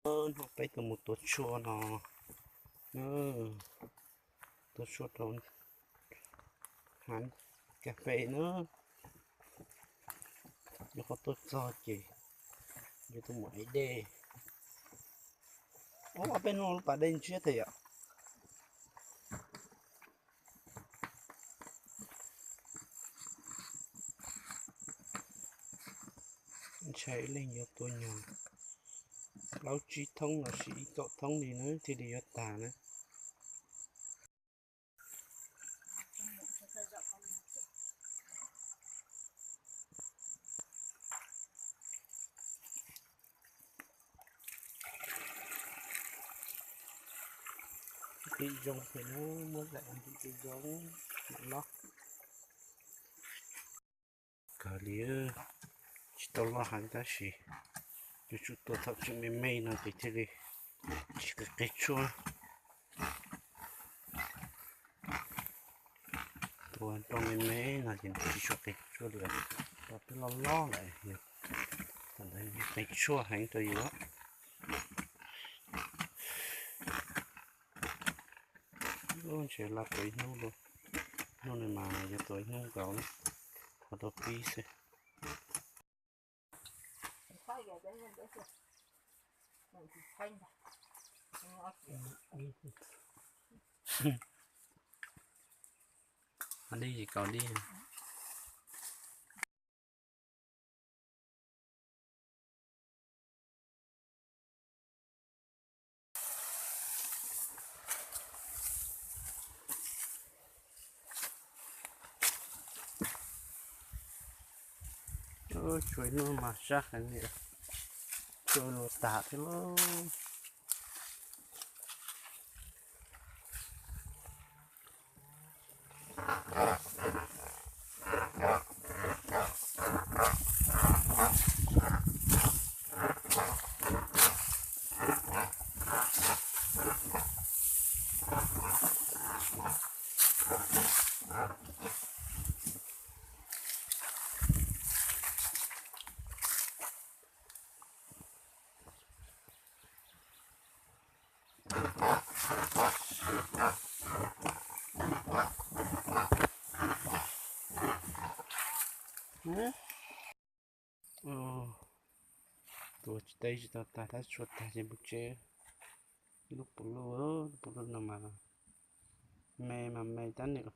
Hnub peb tuaj mus tua tshuaj no, tua tshuaj rau hav kas fes na. Yuav qhov tuaj txog ces yuav tuaj mus ev dej. Ob peb hnub lub pas dej ntsiab tiag yom. Ntshai leej yuav tua nyuag plaub tsib thoob los sis ib txom thoob li na thiaj li yuav tag na. Tim zoo pem no muab zam tim zoo mam loj. Kawg li, tsis tau loj heev tab sis yuav tsum tua thaum tseem me me no ces thiaj li tsis qis qis tshuaj. Tua nroj me me no ces tsis tshua qis tshuaj li, tua twb loj loj lawm, thaum ntawd qis tshuaj heev rau yus. Ntshe laj tua ib hnub, hnub no mas yuav tua ib hnub nkaus, qhov rau pib xwb. Dib kaus dib. Tshuav ib hnub mas sab heev li, tshuaj luag tag thiab lauj. Tua tsis tau tsis tau tag, tab tshuav tag ces mus tsev. Lub puv luj, lub puv luj no mas me mas me tab nim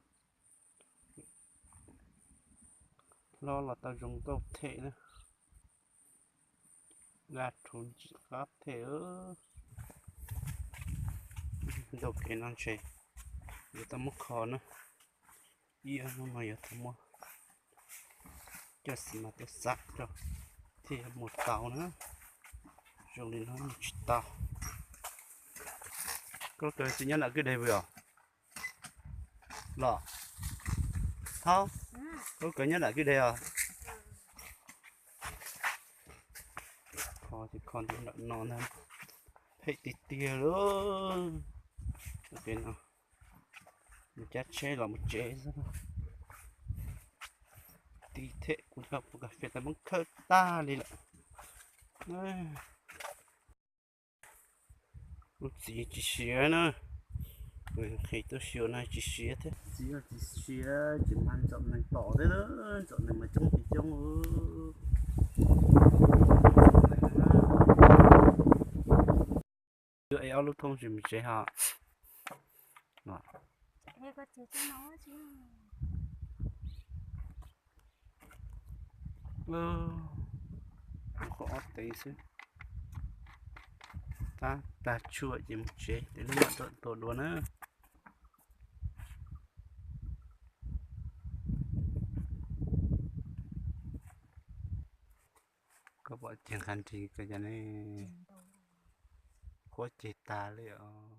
hlob los tau zoo nkauj them na. Daj rhuv ntsim qab them. Ntaus kev no ntshe yuav tau muab kho na. Ib ob hnub no yuav tau muab coj xis mas tuaj xav rau thiaj yuav mus tau na. Zoo li no mus tsis tau. Koj kawg tsis nyob nram kwj deg puas yog? Los Thaub, koj kawg nyob nram kwj deg os? Kho ces kho nram no ntag, phem tiag tiag lauj. Mus cab tsheb los mus tsev xwb. Tiv them kuv cov pua kas fes tau muab khawb tag li lawm. Lub txiv tsis siav na, nqhis tuaj xyuas no tsis siav thiab. Txiv tsis siav ces mas ntxawm neeg tom thiab, ntxawm neeg mas coob tsis coob. Yuav ev ob lub thoob tsis mus tsev ho. Qhov ob tev xwb. Tab tag tshuaj ces mus tsev, tej lub mam tuaj tua dua na. Koj pom ces nqa nrig koj cov ne, qhuab ceg tag li os.